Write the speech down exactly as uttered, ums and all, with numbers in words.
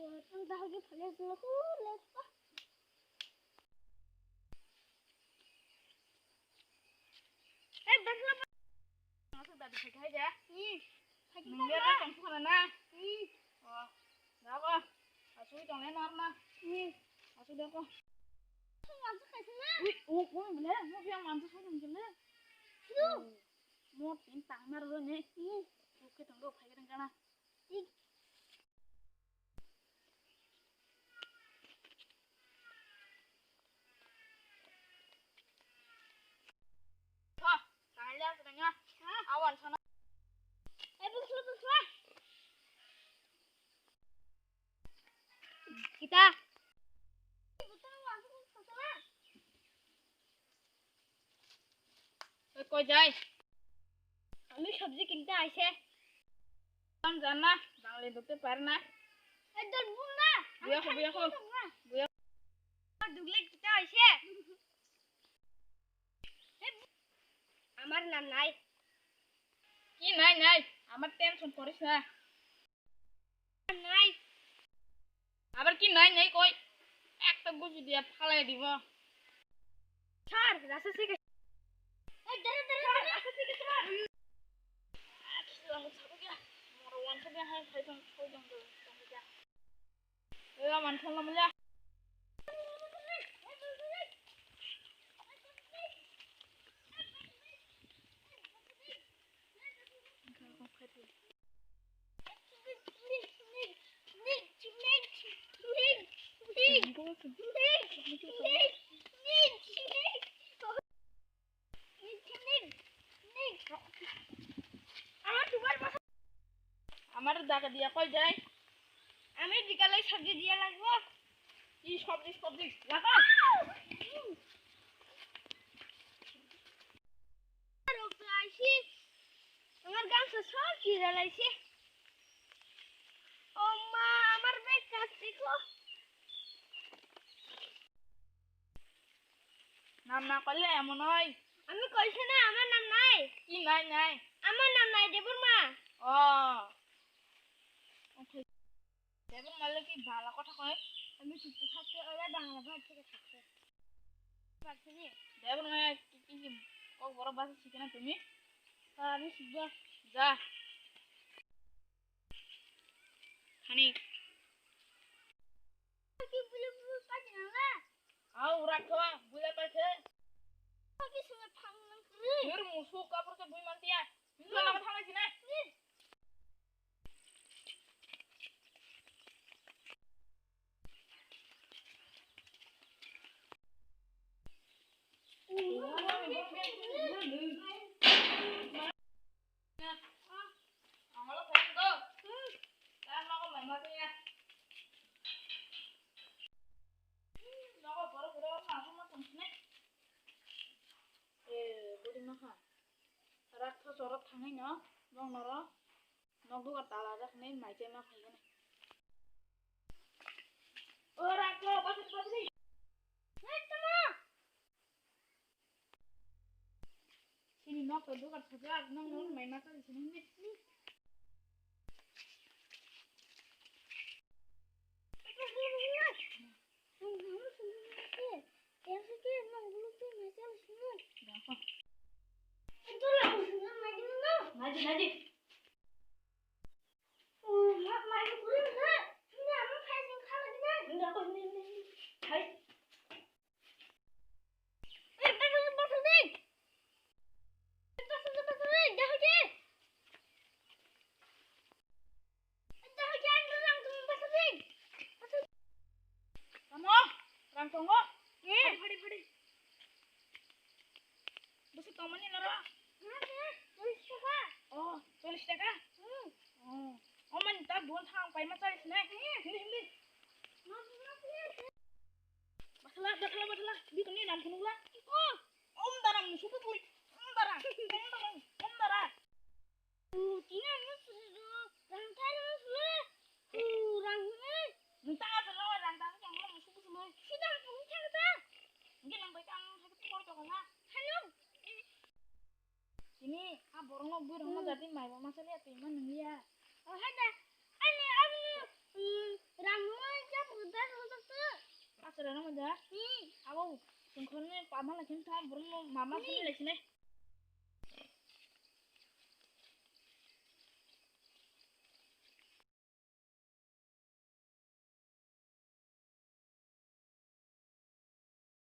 Ang dahagi phalai sini ko letpa. Eh, bangla. Masuk tadi saya aja. Hmm. Nunggu apa kamu sana na? Hmm. Oh, nggak apa. Asli tong lain warna. Hmm. Asli deh kok. Masuk kasih na. Wih, oh, oh, boleh. Mau yang mantu saya mungkin deh. Lu. Mau tintang mar lu nih. Hmm. Oke, tunggu, pakai tengkana. Kita. Koi jai? Ami sabji kinta aise. Tang jana, bangli dukte parna. Ekdom bumna. Buya ko, buya ko. Buya. Dugle kita aise. Amar nam nai. Ki nai nai, amar tension koris na. Nai. Abar ki nai nai koi. Ekta guji dia phalai dibo. Sir, rasa sih. Eh, dere, dere, dere. Rasa sih, sir. Ah, kisi lang sabu ya. Moro wan sabu ya, hai, hai, tong, tong, tong, tong, tong, tong. Eh, man thong lam ya. Amar daga dia koi jai. Ami dikale sabji dia lagbo. Ki sabji, sabji? Laga. Rok aisi. Amar gamsa sob kira laisi. O ma, amar bag kasti ko. Nam na kole emon oi. Ami koise na, amar nam nai. Ki nai nai? Amar nam nai Debbarma. O. Okay. Debbarma le ki bala kotha koi? Ami sukte thakte, ore Bangla bhai theke thakte. Parsini. Debbarma ki, ki, ki, kok borok basa sikhe na tumi? Ami sikbo. Ja. Hani. Ki bulu bulu paji nang la. Au rakho, bula paje. Ki sunga thang nang kri. Yur musu kapur ke bui mantia. Hindu lama thang sini. Eh, budi maha. Rakho chorok thangwi no, bong noro. Nok dugar tala jak hinwi mai chai ma phai gani. O rakho, basri, basri. Hei, tamo. Sini nok to dugar thajak, nok nok mai ma chai sini hinwi. Naji, naji. Tamo, rang tongo. Eh. Phadi, phadi, phadi. Bwswk tongmani noro? Chollish taka. Oh, chollish taka? Hmm. Oh. Oh, mani ta bon thang paima chollish nai. Hmm. Hindi, hindi. Basala, basala, basala. Bikoni nam phunukla. Oh. Om daram musubu bui. Om daram. Om daram. Om daram. Tini ang no susu rang thai no sule. Rang hwnwi. Nung tanga salo rang tanga tong lo musu musu mai. Sidang tong thang ta. Ngi nang bai tang thang kor to na. Hello. Tini a borong no bui rong no jadi mai ba masali ati man nung ya. Oh hada. Ani ang no rang no Udah, udah tuh. Asal orang aja. Hmm. Abo, sengkornya paman lagi tuh, burung mau mama sini lagi sini.